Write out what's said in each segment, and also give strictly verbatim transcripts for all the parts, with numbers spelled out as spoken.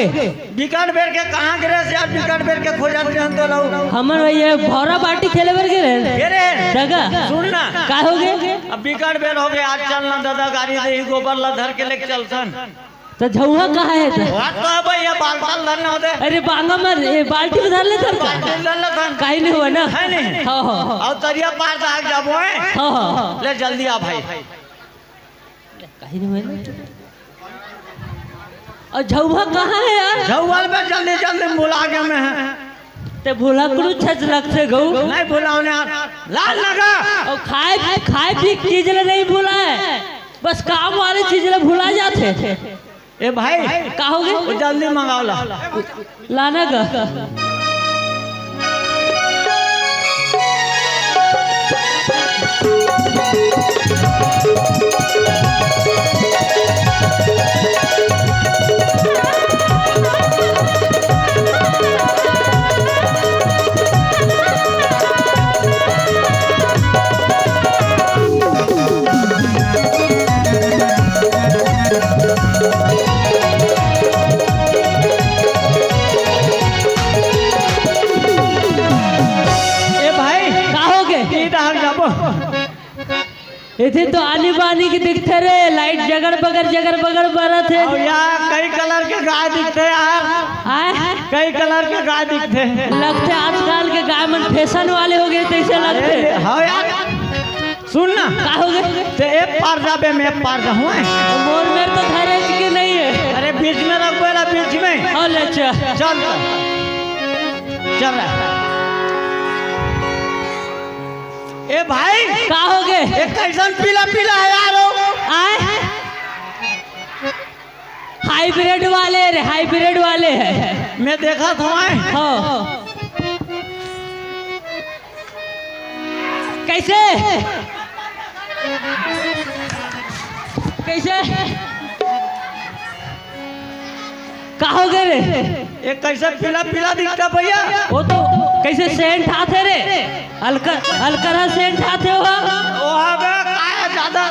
बिकट बेर के कहाँ गे रहे यार? बिकट बेर के खोजत रहन तो लऊ। हमन भैया भौरा बाटी खेले बर गे रहे। गे रहे? दगा। सुन ना। का हो गे? अब बिकट बेर हो गे, आज चल ना दादा, गाड़ी दे ही गोबर ला धर के लेके चलथन। त झउहा कहाँ हे त? वहाँ तो है भैया, बाल्टी धर ना होते। अरे बांगा मत, ए, बाल्टी में धर ले धर का। बाल्टी धर ले धर। काहे नहीं हुआ ना? है नहीं। हाँ, हाँ, हाँ। और तरिया पार तक जाबो है। हाँ, हाँ। ले जल्दी आ भाई। काहे नहीं हुआ ना? और झउहा कहाँ हे यार? झउहा में जल्दी जल्दी बुला के में है। ते भूला कुनु छच लगथे गऊ। नहीं भुलाओ ना यार। लाल लगा। और खाए, खाए पी के चीज ले नहीं भुलाए। बस काम वाले चीज ले भुला जाथे। ए भाई। का हो गे? वो जल्दी मंगाओ ला। लाना गा। ए भाई, का हो गे? ई डहर जाबो। एदे तो आनी बानी के दिखथे रे, लाइट जगड़ बगड़, जगड़ बगड़ बरत हे। अउ यार, कई कलर के गाय दिखथे यार। आय? कई कलर के गाय दिखथे। लगथे आजकल के गाय मन फैशन वाले हो गे, तइसे लगथे। अरे, हाँ यार। सुन ना। का हो गे? ते ए पार जाबे, मैं ए पार जाहूँ, हैं? मोर मेर तो धरे के नहीं हे। अरे, बीच में रखबे ला, बीच में। हाँ, ले चल। चल तो। चल रहा। ए भाई। का हो गे? ए कइसन पीला पीला हे यार हो? आय? हाइब्रिड वाले रे, हाइब्रिड वाले हे। मैं देखत हँव। हाँ। कइसे? कइसे? का हो गे रे? ए कइसे पीला पीला दिखथे भैया? वो तो कइसे सेंट आथे रे? अलकर, अलकर हा सेंट आथे वो। ओ हा बे, काय ज्यादा,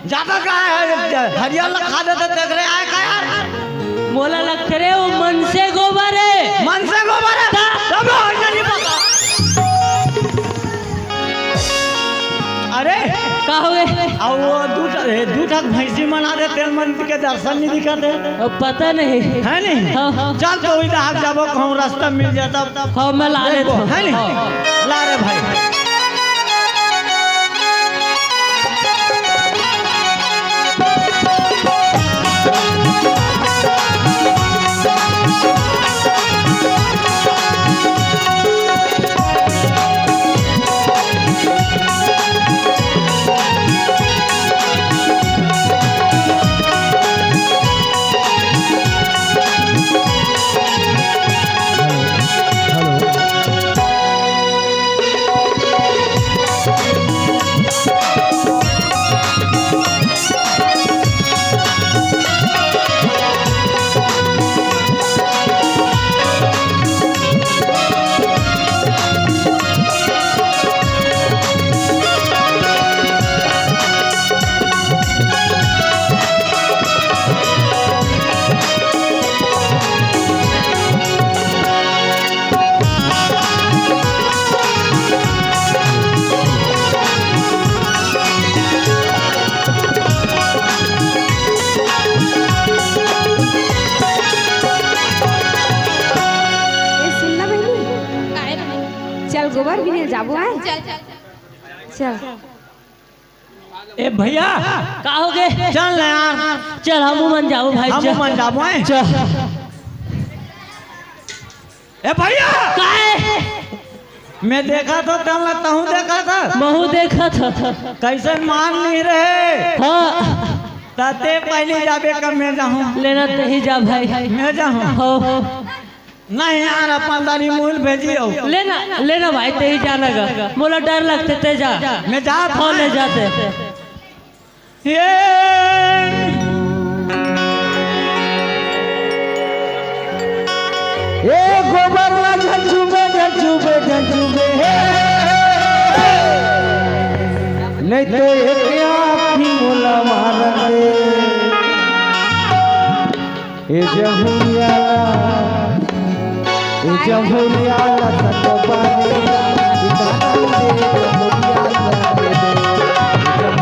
ज्यादा काय हे? हरियर ला खा देथे, देख रहे आय का यार? मोला लगथे रे, वो मनसे गोबर हे। मनसे गोबर हे? ता- तब हो नहीं पता। अरे। का हो गे? अउ वो दू ठ-, ए, दू ठक भैंसी मन आथे, तेन मन के दर्शन नहीं दिखत हे। अब पता नहीं। हे नहीं? हाँ, हाँ। चल तो उही डहर जाबो, कहूँ रस्ता मिल जाता। हाँ, मैं ला लेथँव। हे नहीं? हाँ। ला रे भाई। ए, सुन ना बहिनी। काय रे? चल गोबर बिने जाबो आय। चल, चल, चल। चल। ए भैया। का हो गे? चल ना यार। चल, हमू मन जाबो भाई, हमू चल। मन जाबो, हैं? चल। ए भैया। काय? मैं देखत हँव, तहूँ देखत हस? महूँ देखत हँव। कइसन मान नहीं रहे? हाँ। त ते पहिली जाबे का मैं जाहूँ? ले ना, तेही जा भाई। मैं जाहूँ? हो। नहीं यार, अपन दारी मूल भेजी हो। ले ना, ले ना भाई, तेही जाना गा। मोला डर लगथे, ते जा। मैं जात हँव। ले जाते। ये ए गोबर ला झंझुबे, झंझुबे, झंझुबे, हे। नहीं तो एक आँखी मोला मार दे। ए जमुरिया ला, ए जमुरिया ला, सतबारी ला, इजाजत दे जमुरिया ला, ए जमुरिया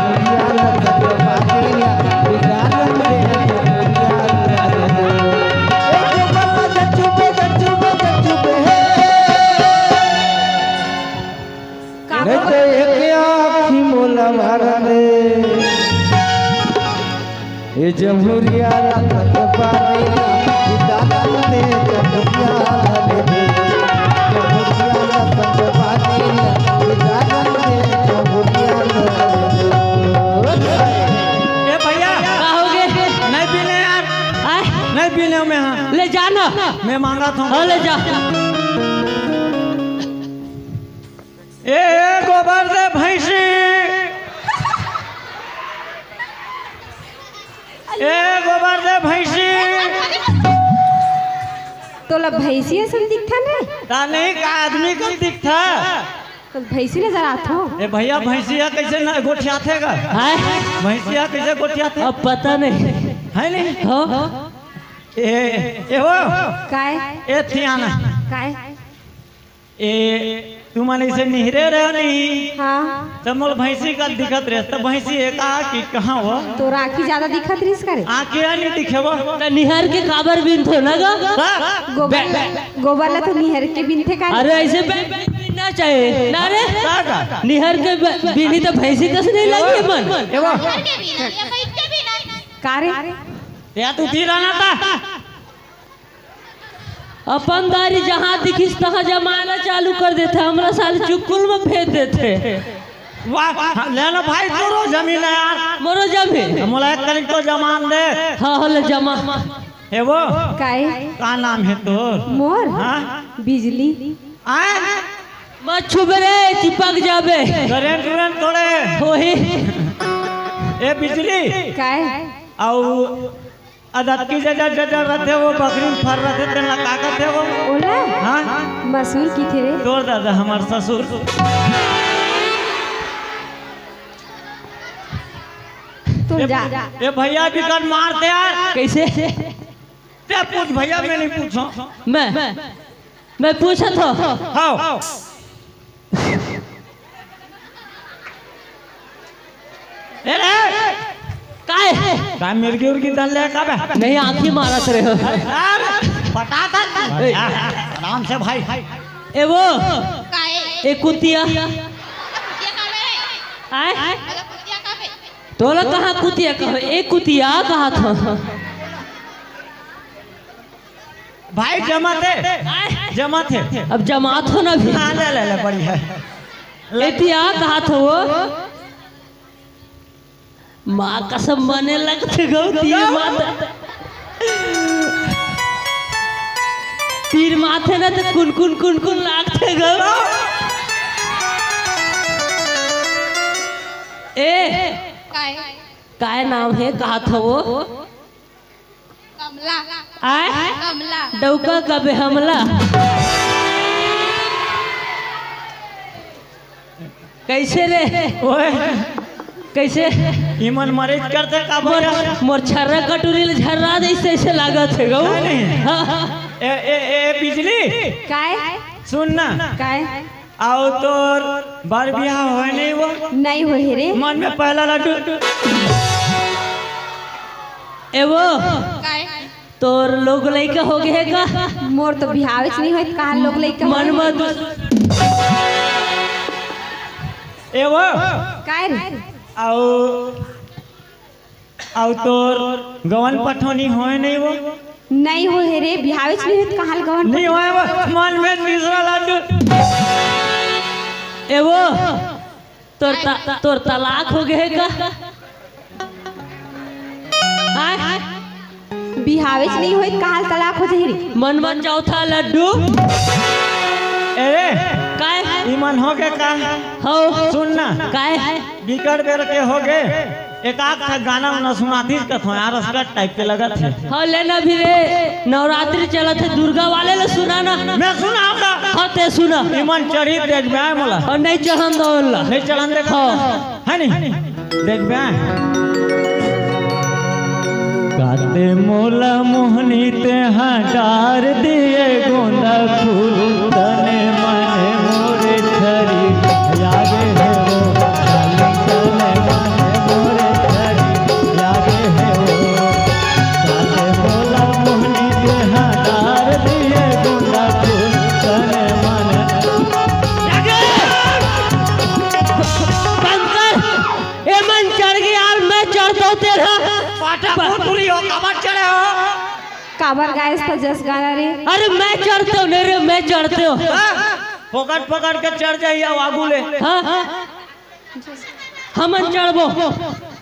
ला, सतबारी ला, इजाजत दे जमुरिया ला, ए जमुरिया ला, गच्चू बे, गच्चू बे, गच्चू बे, हे। का नहीं तो एक आँखी मोला मार दे। ए जमुरिया ला तकबारी, इजाजत दे जमुरिया ला ले दे। जमुरिया ला तकबारी, इजाजत दे जमुरिया ला ले दे। ए भैया, का होगे? नहीं पीने यार। आय? नहीं पीने में, हाँ। ले जा ना। मैं मांगा था। हाँ, ले जा। ए, ए, गोबर दे भैंसी। ए, गोबर दे भैंसी। तोला भैंसी असन दिखथा ने? ता नहीं, का आदमी कस दिखथा? तो भैंसी नजर आथो। ए भैया, भैंसी ह कइसे न गोठियाथे गा? हाय। भैंसी ह कइसे गोठियाथे? अब पता नहीं। है नहीं? हो। ए, ए हो। काय? ए थियाना। काय? ए, तुमन अइसे निहरे रहो नहीं। हाँ। त मोला भैंसी कस दिखत रहे, त भैंसी ए का कि कहाँ हो? तोर आँखी ज्यादा दिखत रहिस करे? आँखी ह नहीं दिखे वो। त निहर के काबर बिनथो ना गा? हाँ। गोबर, बे-, बे-, गोबर ला तो निहर के बिनथे का? अरे अइसे बे-, बे-, बिनना चाहे ना रे। का का? निहर के बे-, बिनही त भैंसी कस नहीं लगी मन। ए वो। का रे? या तू थी रहना था। अपन दारी जहाँ दिखिस तहाँ जमाना चालू कर देथे, हमरा साले चुकुल में भेज देथे। वाह, हाँ, ले लो भाई, तोरो जमीन है यार। मोरो जमीन। मोला एक कनिक तो जमान दे। हाँ, हो ले जमा। हे वो? काय? का नाम है तोर? मोर? हाँ? बिजली। आय? मत छुबे रे, चिपक जाबे। करंट उरंट थोड़े। होही। ए बिजली। काय? अउ अदतकी जजा जजा रथे वो, बकरी में फर रथे, तेन ला का कथे वो? ओला? हाँ? मसूर किथे रे। तोर दादा, हमार ससुर। तू ए, जा। ए भैया, बिकट मारथे यार। कइसे? ते पूछ भैया, मैं नहीं पूछो। मैं, मैं पूछत हो। हाँ। ए रे! काय? का मिर्गी उर्गी दल ले का बे? नहीं, आँखी मारत रहे हो। अरे, पता था। ए। आराम से भाई। ए वो। काय? ए कुतिया। कुतिया का बे? आय? कुतिया का बे? तोला कहाँ कुतिया कहो? ए कुतिया कहा था। भाई जमाथे, जमाथे। अब जमात हो ना भी। हाँ, ले, ले, ले, बढ़िया। एतिया कहा था वो? माँ कसम बने लगथे गौ, तीर माथे। तीर माथे ना तो कुन, कुन, कुन, कुन लागथे गौ। ए, काय? काय नाम है, कहा था वो? कमला। आय? कमला। डौका कबे हमला। कइसे रे? ओए। कइसे? इमन मरेज करथे का मोर, भैया? मोर छर्रा कटोरी ले झर्रा दे, अइसे, अइसे लागत हे गौ। नहीं, नहीं। हाँ, हाँ। ए, ए, ए, बिजली। काय? सुन ना। काय? अउ तोर बर बिहाव होय नहीं वो? नहीं होय हे रे। मन में पहला लड्डू। ए वो, काय? तोर लोग लइका हो गे हे का? मोर तो बिहावेच नहीं होय, कहाँ लोग लइका मन होय? मत। ए वो, काय रे? अउ अउ तोर गवन पठौनी होय नहीं वो? नहीं होय हे रे, बिहावेच नहीं होय त कहाँ ले गवन नहीं पठौनी? होय वो, मन में तीसरा लड्डू। ए वो, तोर ता-, तोर तलाक हो गे हे का? आय? बिहावेच नहीं होय त कहाँ ले तलाक हो जाही रे? मन मन चौथा लड्डू। ए रे, काय? ई मन हो गे का? हो। सुन ना। काय? बिकट बेर के हो गे, एक आध ठा गाना वाना सुनातीस कथों यार, असकट टाइप के लगत हे। हाँ, ले ना भी रे, नवरात्रि चलत हे, दुर्गा वाले ले सुना ना। मैं सुनाऊंगा। हाँ, ते सुना। इमन चढ़ी देखबे आय मोला। अउ नहीं चढ़न दो अल्लाह। नहीं चढ़न दे। हाँ। है नहीं? देखबे आय। काते मोला मोहनी तेहा डार दिए गोंदा फूल, तने मने मोरे छरी याद हे वो, काली तने मने मोरे छरी याद हे वो। काते मोला मोहनी तेहा डार दिए गोंदा फूल, तने मने बंद कर। ए मन चढ़ गया यार, मैं चढ़ता हूँ तेरा। पाटा फुरफुरी हो, काबर चढ़े हो? काबर गायस त जस गाना रे। अरे मैं चढ़ते हो, नहीं रे, मैं चढ़ते हो। हाँ? पकड़ पकड़ के चढ़ जाइए, आगू ले। हाँ? हमन चढ़बो।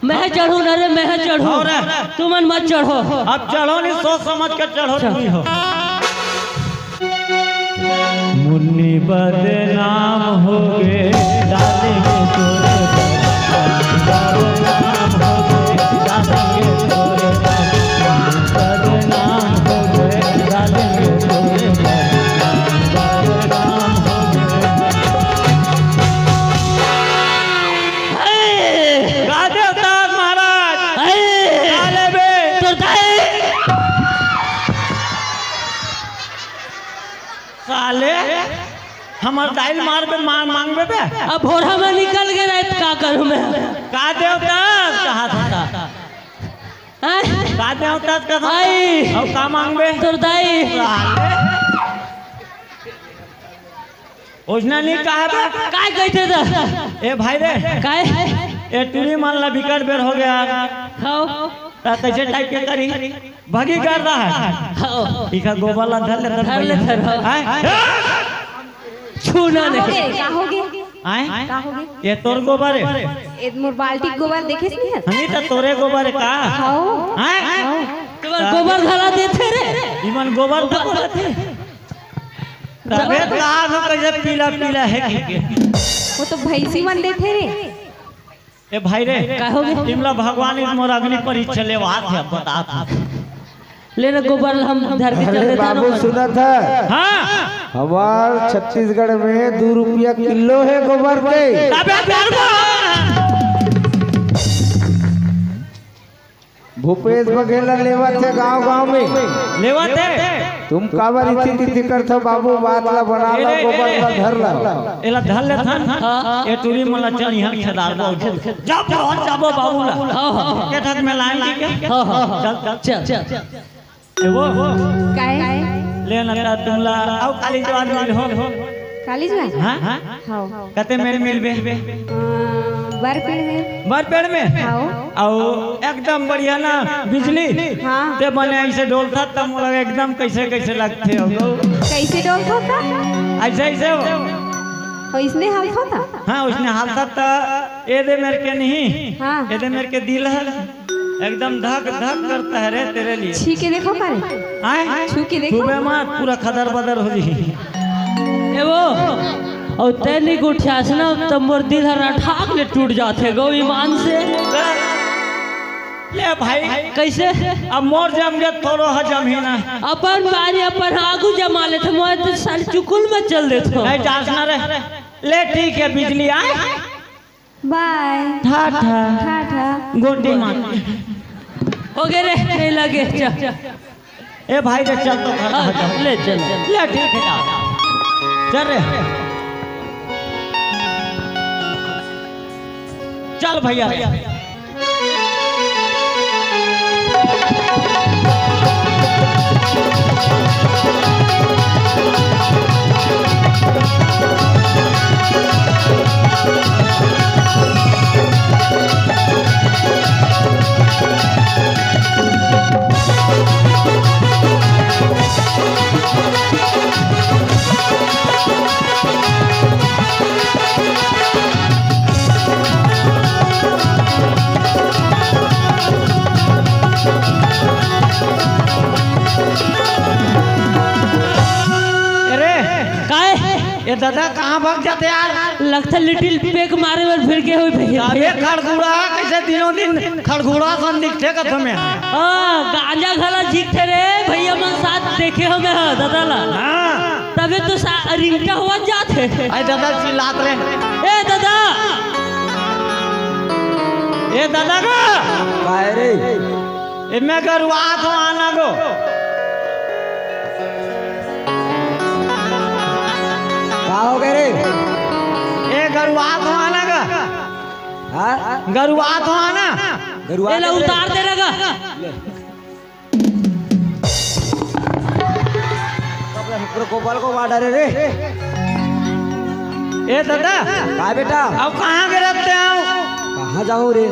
मैं चढ़ू ना रे, मैं चढ़ू। हो रे। तुमन मत चढ़ो। अब चढ़ो नहीं, सोच समझ के चढ़ो, तुम ही हो। मुन्नी बदनाम हो गए, डालेंगे तोरे बदनाम, बदनाम हो गए, डालेंगे तोरे बदनाम, बदनाम हो गए, डालेंगे तोरे बदनाम, बदनाम हो गए। हे! का देवता महाराज? हे! का लेबे? तोर दाई! साले, हमर दाई ल मारबे, मार मांगबे बे। अब भोरा में निकल गए रहे, त का करूं मैं? का देवता? कहा था? हैं? का देवता? कहा था? आई। अब का मांगबे? तोर दाई। साले। ओजना नहीं कहा बे। काय कहते दा? ए भाई रे। काय? ए टूरी मन ला बिकट बेर हो गया। हाव। त कैसे टाइप के करी? भगी कर रहा है। हाव। इखा गोबर ला धर ले, धर ले, धर। हैं? छूना नहीं। का होगे? आय? का होगे? ये तोर गोबर है? ए मोर बाल्टी गोबर देखे से नहीं? हनी तो तोरे गोबर है का? हाव। हैं? हाव। तुम्हार गोबर घला देथे रे। इमन गोबर तो बोलत हे। तबे तो आज कैसे पीला पीला है कि के? वो तो भैंसी मन देथे रे। ए भाई रे, का होगे? इमला भगवान इस मोर अग्नि परीक्षा लेवात हे, अब बतात हे। ले ना गोबर हम धर के चल अरे देता बाबू, ना। सुनत है? हाँ। हमार छत्तीसगढ़ में दू रुपया किलो है गोबर के। तबे धरबो। भूपेश बघेल ला लेवत हे गांव गांव में। लेवत हे? तुम काबर इति तिति करथो बाबू, बात ला बना ला, ए रे, गोबर ए रे। ला धर ला। एला धर लेथन। हाँ। ए टूरी मन ला चल इहां खेदार दो। जब पहुंच जाबो बाबू ला। हाँ, हाँ। के ठक में लाइन की के? हाँ, हाँ, हाँ। चल, चल। चल, चल। ए वो। काय? ले ना ता तुमला। आओ काली जवान मिल हो। काली जवान? हाँ? हाँ। हाव। कते मेर मिलबे? अ, बरपेड़ में। बरपेड़ में? हाव। अउ एकदम बढ़िया ना बिजली? हाँ। ते बने ऐसे डोलता त मोला एकदम कैसे कैसे लगथे हो। कैसे डोलता था? ऐसे ऐसे हो। ओइसने हालता था? हाँ, ओइसने हालता था। ए दे मेर के नहीं। हाँ। ए दे मेर के दिल है। एकदम धक धक करता है रे तेरे लिए। छी के देखो करे। आय? छू के देखो। छूबे मत, पूरा खदर बदर हो जी। ए वो, अउ तैं नहीं उठियास ना, तब मोर दिल हर अठाक ले टूट जाथे गो ईमान से। ले भाई। कैसे? अब मोर जम गे, तोरो ह जमही ना। अपन बारी अपन आगू जमा लेथे, मोर तो साले चुकुल में चल देथो। नहीं जास ना रे। ले ठीक है, बिजली आय। बाय। टाटा। टाटा। गोटी मार। हो गए रे, नहीं लगे, चल। ए भाई रे, चल तो घर हाँ, पहुंच जाओ। ले चल। ले, ठीक है, जा। चल रे। चल भैया। अरे, काय? ए दादा, कहाँ भाग जाते यार? लगता लिटिल पेक मारे बर फिर के होई भैया। अबे खड़गुड़ा, कैसे दिनों दिन खड़गुड़ा सन दिखथे का तुम्हें? हाँ, गांजा घला झिकथे रे भैया, मन साथ देखे हो मैं, हाँ, दादा ला। हाँ। तबे तो सा-, रिंगटा हुआ जात है। अरे दादा चिल्लात रे। ए दादा। ए दादा का? काय रे? ए, मैं गरुआत हूँ, आना गो। का हो गए रे? ए, गरुआत हूँ, आना गा। हाँ? गरुआत हूँ, आना। गरुआत एला रे। उतार दे रे गा। पूरा गोपाल को मार डारे रे। ए दादा। का बेटा? अब कहाँ के रहते हो? कहाँ जाऊँ रे?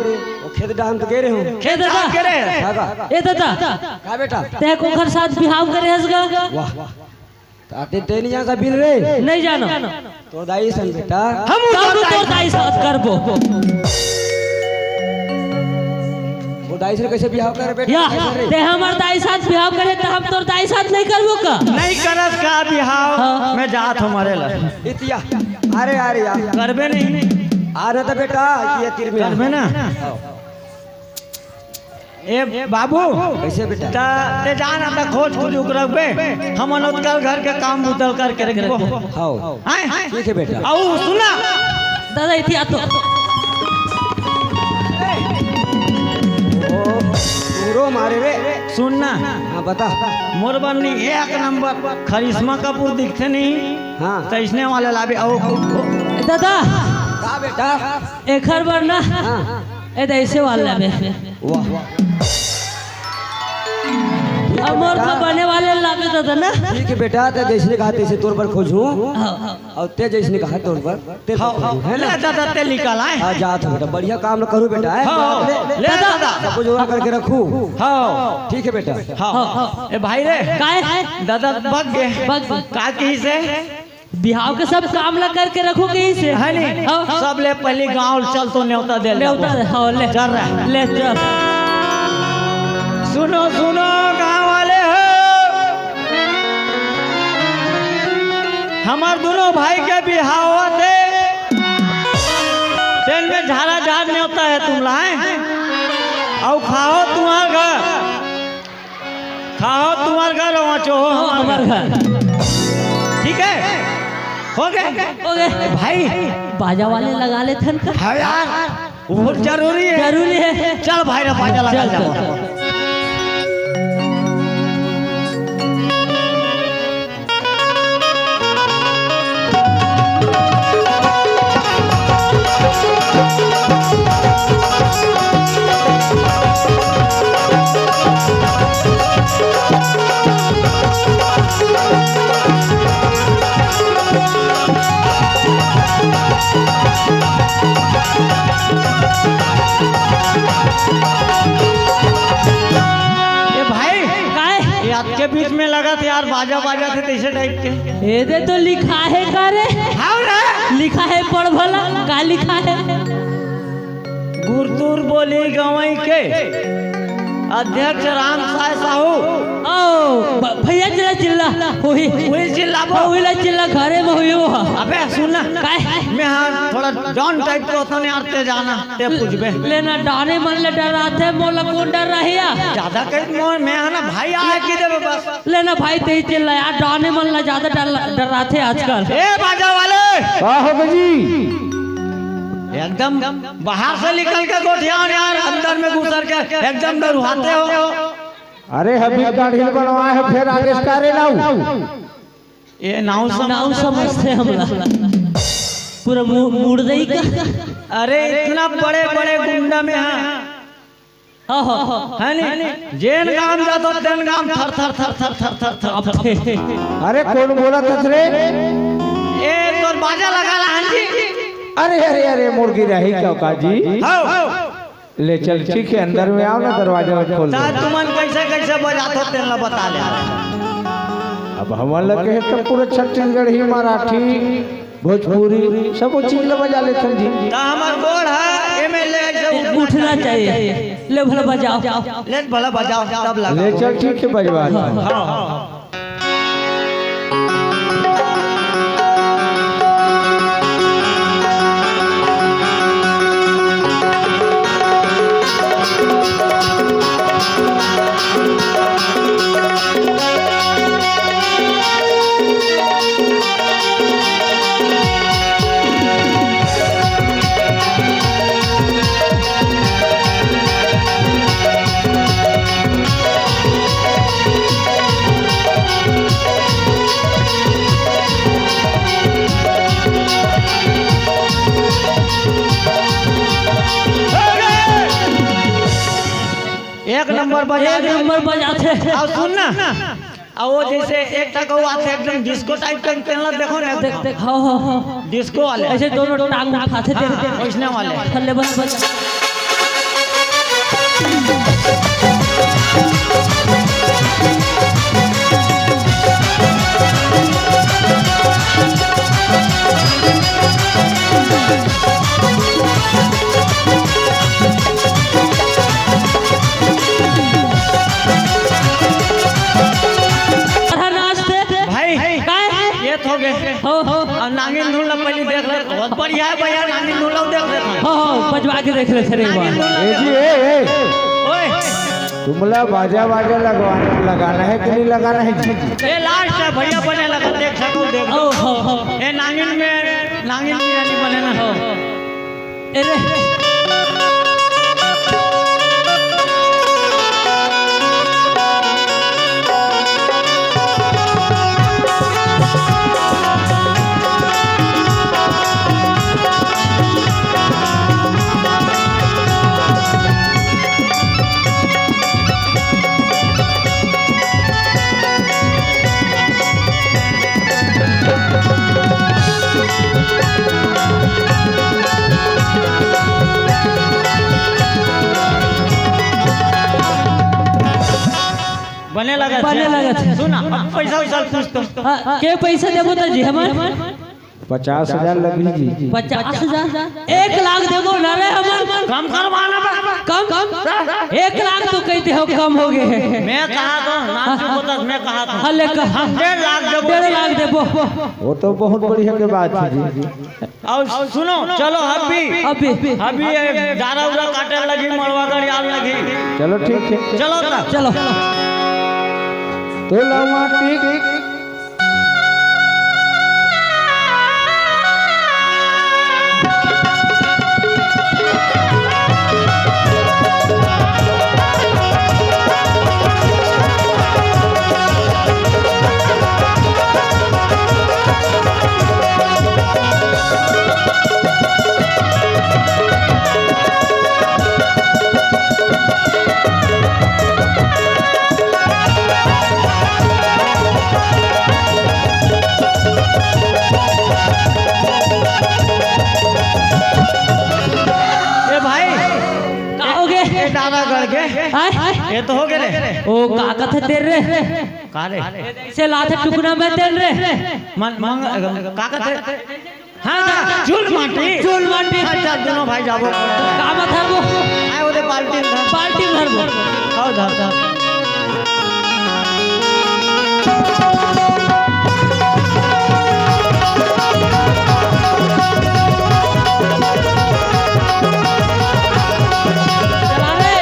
वो खेत डाहन तो गे रहे हूँ। खेत डाहन गे रहे? हाँ का? ए दादा। का बेटा? तैं कोखर साथ बिहाव करे हस गा? वाह। ताते ते नहीं जान का बिल रे? नहीं जानो। तोर दाई सन बेटा। हम तब तो तोर दाई साथ करबो। वो दाई से कैसे बिहाव कर बेटा? या, कैसे रे? ते हमर दाई साथ बिहाव करे त हम तोर दाई साथ नहीं करबो का? नहीं करस का बिहाव? हाँ। मैं जात हूँ मरे ला। इतिया। अरे, अरे यार। करबे नहीं। आ रहा था बेटा, ये तीर में। करबे ना? हाँ। ए बाबू, कैसे बेटा? त ते जाना त खोज कुछ उकरबे, हमन ओतकल घर के काम बुतल करके रखबो। हाँ। हैं? ठीक है बेटा। आऊ सुना। दादा, इति आ तो। ओ, पूरो मारे रे। सुन ना। हाँ, बता। मोर बन्नी एक नंबर करिश्मा कपूर दिखथे नहीं। हाँ। त इसने वाले लाबे, आऊ। दादा। का बेटा? एखर बर ना। हाँ। ए, त ऐसे वाला लाबे। वाह। अब मोर को बने वाले लाबे दादा ना। ठीक है बेटा, ते जैसे कहा तैसे तोर पर खोजूं। हाँ। और ते जैसे कहा तोर पर, ते हाँ, पर खोजूं, है ना? ले दादा, ते निकाल आए। हाँ, जा तू बेटा, बढ़िया काम न करू बेटा, है? हाँ, ले, ले दादा। दादा। सब कुछ जोगाड़ करके रखू। हाँ। ठीक है बेटा। हाँ। ए भाई रे। काय? दादा बग गे। Bug, bug. का कही से? बिहाव के सब काम ला करके रखू कहीं से। है नी? हाँ। सब ले पहली गांव चल तो न्योता दे ले। न्योता दे, हाँ, ले। चल रहा। ले, चल। सुनो, सुनो, गांव वाले हो, हमार दोनों भाई के बिहाव होथे, तेन में झारा झार न्योता है तुम लाए, और खाओ तुम्हार घर। खाओ तुम्हार घर, वाचो हो हमार घर। ठीक है, हो गए। हो गए। भाई, बाजा वाले लगा लेथन का? हाँ यार, बहुत जरूरी है। जरूरी है। चल भाई रे, बाजा लगा चल, जाओ। चल, चल। ए भाई, काय? ये आपके बीच में लगा था यार, बाजा बाजा थे तैसे टाइप के। ए दे तो लिखा है का रे? हाँ रे। लिखा है, पढ़ भला, का लिखा है? गुरतुर बोली गवई के अध्यक्ष राम साय साहू। ओ, भ-, भैया चिल्ला, चिल्ला, वही। वही चिल्ला बो। वही ला चिल्ला, घरे में हुई वो। अबे सुन ना। काय? मैं हाँ थोड़ा डॉन टाइप के होता नहीं आते जाना, ते पूछबे। लेना डाने मन ले डराथे, मोला कौन डर रहिया? ज्यादा कही मोर, मैं हाँ ना भाई आए की देवे बस। लेना भाई, तेज चिल्ला यार, डाने मन ला ज्यादा डर, डराथे आजकल। ए बाजा वाले। का हो जी? एकदम बाहर से निकल के गोठियाओ यार, अंदर में घुसर के एकदम डरुआते हो। अरे अभी दाढ़ी बनवाए है, फिर आगे से करे लाऊ। ये नाव सम- नाव समझते हमला। पूरा मु-, मुड़ दई का। अरे इतना बड़े बड़े गुंडा में हाँ। हाँ, हाँ, हाँ। है नी? जेन गांव जातो तेन गांव थर थर थर थर थर थर थर। अरे कौन बोला था रे? ए तोर बाजा लगा ला हन जी। अरे अरे अरे, मुर्गी रही क्या का जी? हाँ। ले चल, ठीक है, अंदर में आओ ना, दरवाजा में खोल दे। ता तुमन कैसे कैसे बजाथो तेन ला बता ले। अब हमन ला कहे तो पूरा छत्तीसगढ़ी, मराठी, भोजपुरी, सबो चीज ला बजा लेथन जी। ता हमर गोड़ है, एमे ले ऐसे उठना चाहिए। ले भला बजाओ। ले भला बजाओ, तब लगा। ले चल, ठीक है, बजवा। हाँ, हाँ, हाँ। नंबर बजा एक दे। नंबर बजाथे। अउ सुन ना, अउ वो जइसे एक ठक अउ आथे एकदम डिस्को टाइप के, तेन ला देखो ना, देख, देख, हाँ, हाँ, हाँ। डिस्को वाले। अइसे दोनों टांग उठाथे, हाँ, तेरे, तेरे। वइसने वाले। थल्ले बस, बस। अरे नाचते। भाई, काय? ये तो हो गए। हो, हो। अउ नांगिन धुन ला पहिली देख ले, बहुत बढ़िया हे भैया, नांगिन धुन ला देख ले। हो, हो, बजवा के देख ले, सर, एक बार। नांगिन धुन ला ए जी, देख ले। ए, ए। ओए। तुमला बाजा, बाजा लगवाना, लगाना है कि नहीं लगाना है जी? ये लास्ट है भैया, बने लगा, देख सकूं, देख। ओ, हो, हो। ये नांगिन में, नांगिन में यानी बने ना। हो। ए रे। बने लगत हे। बने लगत हे। सुन ना, अब पैसा वैसा पूछ तो। हाँ, के पैसा देबो त जी हमर? पचास हजार लगही जी। पचास हजार? एक लाख देबो ना रे हमर। कम करवाना बा। कम? कम? एक लाख तो कहिथे हो, कम हो गए हे। मैं कहा तो, नाम चुप होता, मैं कहा तो। हाँ, ले कहा। हम डेढ़ लाख देबो। डेढ़ लाख देबो। वो तो बहुत बढ़िया के बात हे जी। अउ सुनो, चलो अभी, अभी। अभी ये दारा उरा काटे लगी, मड़वा गड़ियाल लगी। चलो ठीक, ठीक। चलो तब। चलो। तोला माटी ए भाई, का हो गे? ए दादा गड़ गे। आय? ये तो हो गे रे। ओ, का कथे तेरे रे? का रे? से लाथे टुकना में तेल रे। मन, मंग, का कथे? हाँ, चूल माटी। चूल माटी। अच्छा, दोनों भाई जाबो। का मत हरबो? आय, ओदे बाल्टी में धर। बाल्टी में धरबो। आओ, धर, धर। चला रे।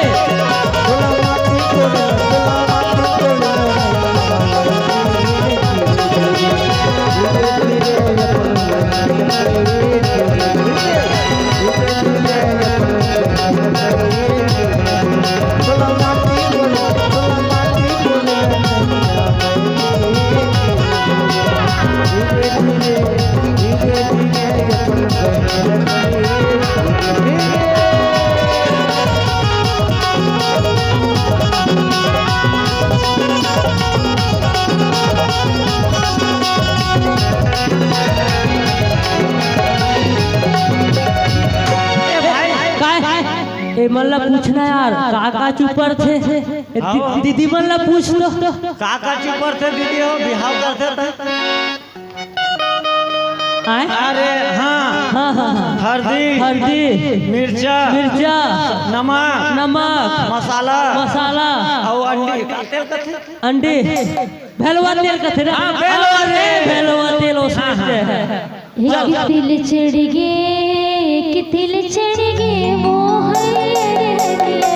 ए भाई, काय? ए मन ला पूछना यार, का का चुपरथे? ए दि-, हाँ। दीदी मन ला पूछ तो। का का चुपरथे दीदी हो, बिहाव करथे त? आय? अरे हाँ। हाँ, हाँ, हाँ। हरदी, हरदी, मिर्चा, मिर्चा, नमक, नमक, मसाला, मसाला, अउ अंडी। का तेल कथे? अंडी। भेलवा तेल कथे ना? हाँ, भेलवा अरे, तेल। भेलवा तेल, ओ हाँ, समझते हाँ। हैं। एक तिल चढ़ गे, एक तिल चढ़ गे, मोहन हरियर।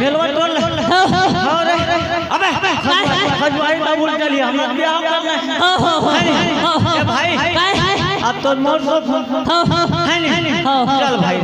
खेलवा टोल। हाँ, हाँ। हाँ रे। अबे, खजुआरी, खजुआरी का उल्टा लिया, हम लोग ब्याह करना है। हाँ, हाँ, हाँ, है नहीं? हाँ, हाँ। ए भाई, काय? अब तो मोर को, हाँ, हाँ। है नहीं? हाँ। चल भाई।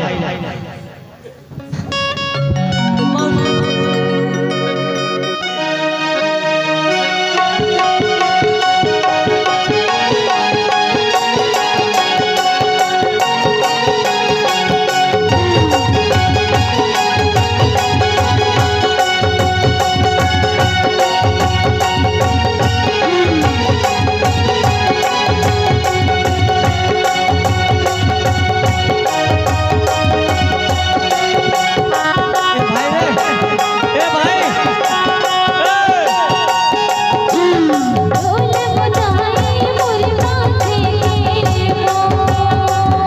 ए भाई रे, ए भाई, ए। ढोल बजाए मोर माथे के मोर।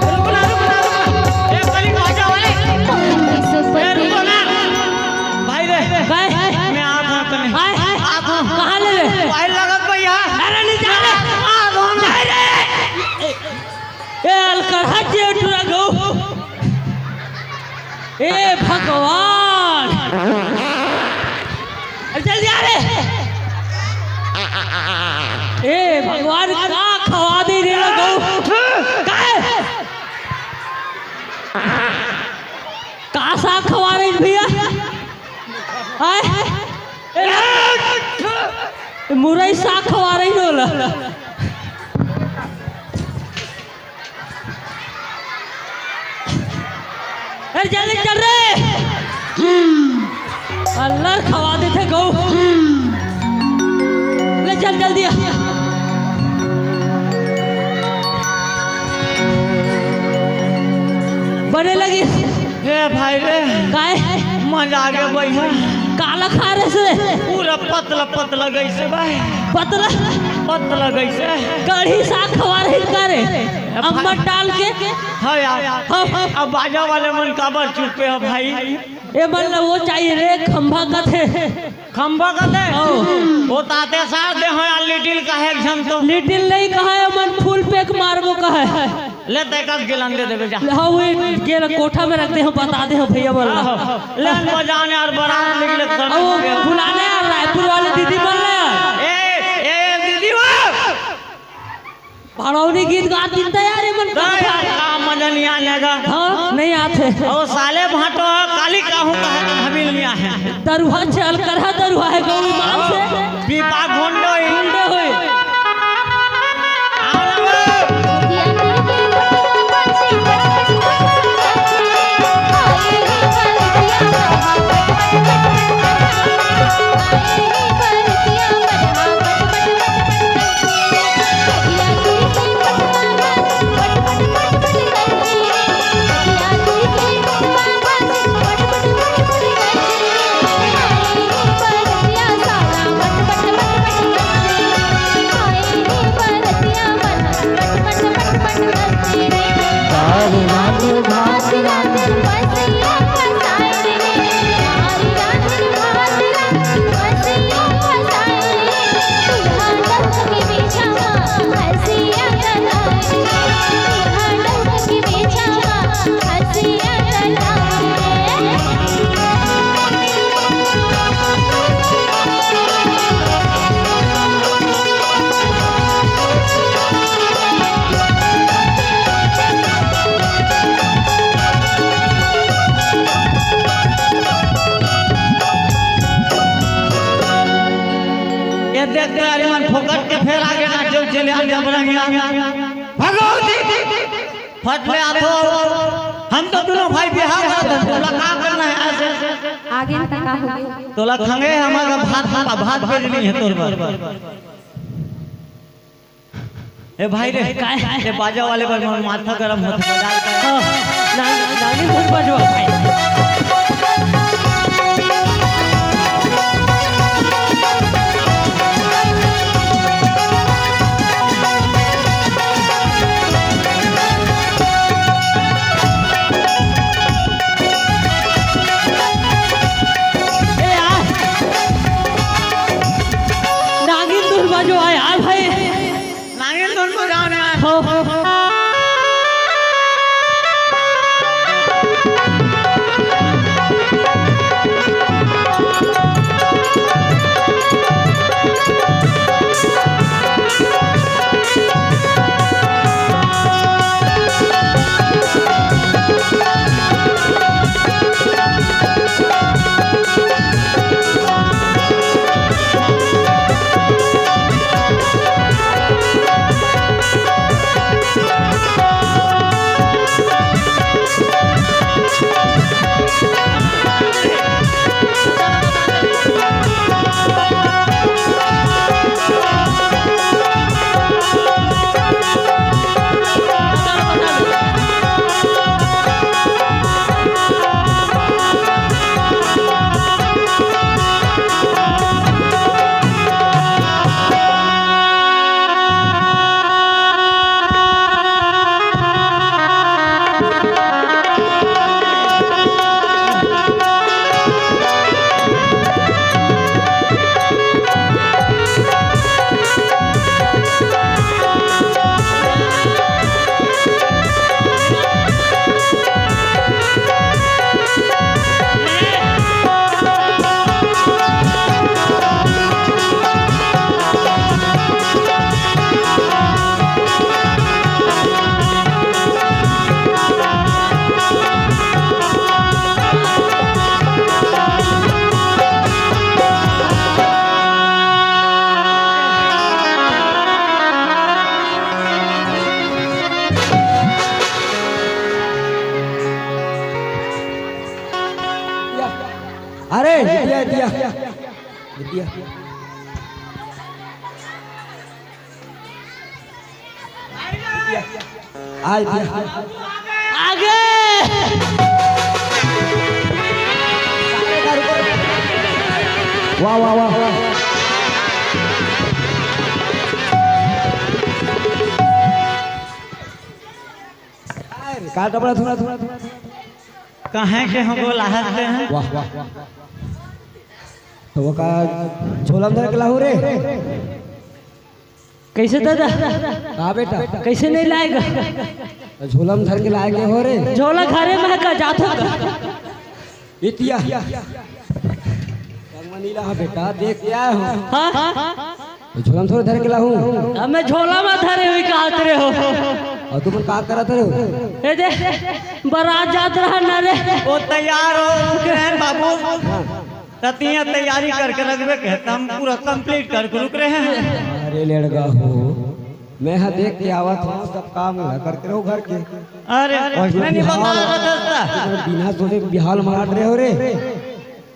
रुक ना, रुक ना, रुक ना। ए, कली बाजा वाले। ए, रुको ना। भाई रे, काय? मैं आ था तने। आय? आ था। कहाँ ले रे? भाई लगत भैया। अरे नहीं जा रे। आ था ना। नहीं रे। ए, अलकरहा जेठ रघु। ए भगवान, अरे जल्दी आ रे। ए भगवान, का खवा दे रे रघु? काय? का साग खवा रहे भैया? आय? ए, मुरई साग खवा रही होला। अरे जल्दी चल रे। अल्लाह खवा देथे गऊ। ले चल जल्दी आ। बने लगी। ए भाई रे। काय? मजा आ गया भैया। काला खा रहे से? पूरा पतला पतला गई से भाई। पतला? पतला गई से। कढ़ी साग खवा रही का रे? ए भाई। अम्मट डाल के? हाँ यार। हाँ। अब बाजा वाले मन काबर चुपे हो भाई? ए मन ला वो चाहिए रे, खंभा कथे। खंभा कथे? हाँ। वो ताते सार दे हो यार, लिटिल कहे एक झन तो। लिटिल नहीं कहे, मन फुल पैक मारबो कहे। ले तय का गिलन दे देबे जा। हाँ, वो गेल कोठा में रख दे हो, बता दे हो भैया बोल। आहो। ले बजाने और बरात निकले तो ओ, बुलाने यार, रायपुर वाले दीदी बोल रहे हैं। ए, ए, दीदी वो। भड़ौनी गीत गा दिन त यार, ये मन का नहीं यार, का मजा नहीं आने का। हाँ, नहीं आते। ओ साले भाटो है, काली का हूँ कहा था, हमील नहीं आए। दरुआ चल कर है, दरुआ है गौ ईमान से। पीपा घोंडो ही। घोंडो होई। आओ ना। ये देख के अरे मन फोकट के फेर आगे ना जो चले आ जबरंगिया। भगवती फट ले आथो। हम तो दोनों भाई बिहार का था, तोला का करना है ऐसे? आगे न का होगे? तोला खंगे हमारा भात, भात भेजनी है तोर बर। ए भाई रे, काय? ये बाजा वाले बर मोर माथा गरम होथे, बजा के। हाँ, नानी, नानी धुन बजवा भाई। ए यार, नागिन धुन बजवा यार भाई। नागिन धुन बजाओ ना। हो, हो, हो। दिया। आय दिया। आगे। वाह, वाह, वाह। का टपड़ा थोड़ा, थोड़ा, थोड़ा, थोड़ा। कहे के हम बोला हंसते हैं। वाह, वाह, वाह। तो वो का झोला में धर के लाहू रे? कैसे दादा? का बेटा? कैसे नहीं लाएगा? तो झोला में धर के लाए के हो रे? झोला घरे में है का, जात हो का? इतिया। मनीला हा बेटा, देख के आया हूँ। हाँ? तो झोला में थोड़े धर के लाहू। अब मैं झोला में धरे हुए कहा तेरे हो। और तुम का करत रहे हो? ए दे, बारात जात रहा ना रे। वो तैयार हो चुके हैं बाबू। हाँ। ततियां तैयारी करके रखबे के, हम पूरा कंप्लीट करके रुक रहे हैं। अरे लड़का हो, मैं हा देख के आवत हूँ, सब काम ला करके रहो घर के। अरे, और मैं नहीं बिहाल, बता रहा था। बिना सोचे बिहाल मार रहे हो रे।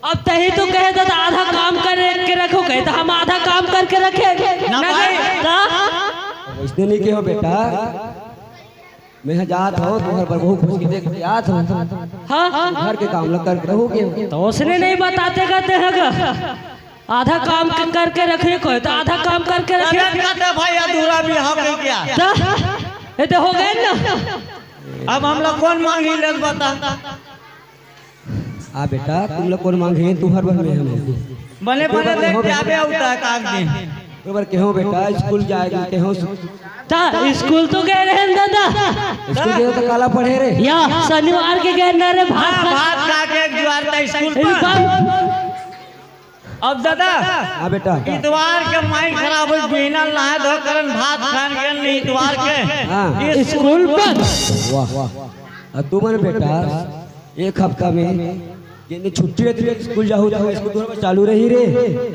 अब तही तो कहे था, आधा काम करके रखो, कहे तो हम आधा काम करके रखे। ना ना भाई। कहे, का? वैसे नहीं कहो बेटा, मैं हा जात हूँ, तुम्हारे पर बहुत खुश देख के जात हूँ। हाँ, हाँ। घर के काम ला करके रहोगे। तो उसने नहीं बताते कहते हैं का? आधा काम क-, करके रखे कोई, तो आधा काम करके रखे। अरे कहते भाई, अधूरा बिहाव के क्या? तो, ये तो हो गए ना। अब हम लोग कौन मांगी ले बता? आ बेटा, तुम लोग कौन मांगे? तू हर बार में हम। बने बने देख के आबे होता है काम के। एक बार कहो बेटा, स्कूल जाएगी, कहो। ता स्कूल तो गए रहे न दादा। स्कूल गए तो काला पढ़े रे। या शनिवार के गए न रे, भात हाँ, खा- भात खा के एक जुआर था स्कूल पर। अब दादा, हाँ बेटा। इतवार के माइंड खराब हो, बिना नहाए धो करन भात खान के नहीं इतवार के। हाँ। इस स्कूल पर। वाह, वाह। आ तू मन बेटा, एक हफ्ता में जितनी छुट्टी रहती है, स्कूल जाहू तो स्कूल दोनों चालू रही रे।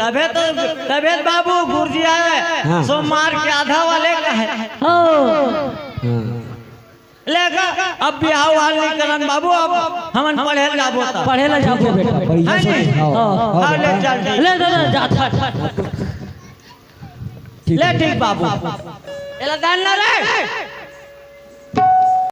तबे तो, तबे तो बाबू गुरुजी आए, हाँ। सोमवार के आधा वाले का है। हाँ। हाँ। लेगा, अब बिहाव हाल नहीं करन बाबू, अब हमन पढ़े ला जाबो ता। पढ़े ला जाबो। ठीक है बेटा, बढ़िया से हाँ। हाँ, हाँ, हाँ, ले बेटा। चल, ठीक। ले दादा, जा, जा, जा। ठीक ले है। ठीक बाबू। एला दान ना रे।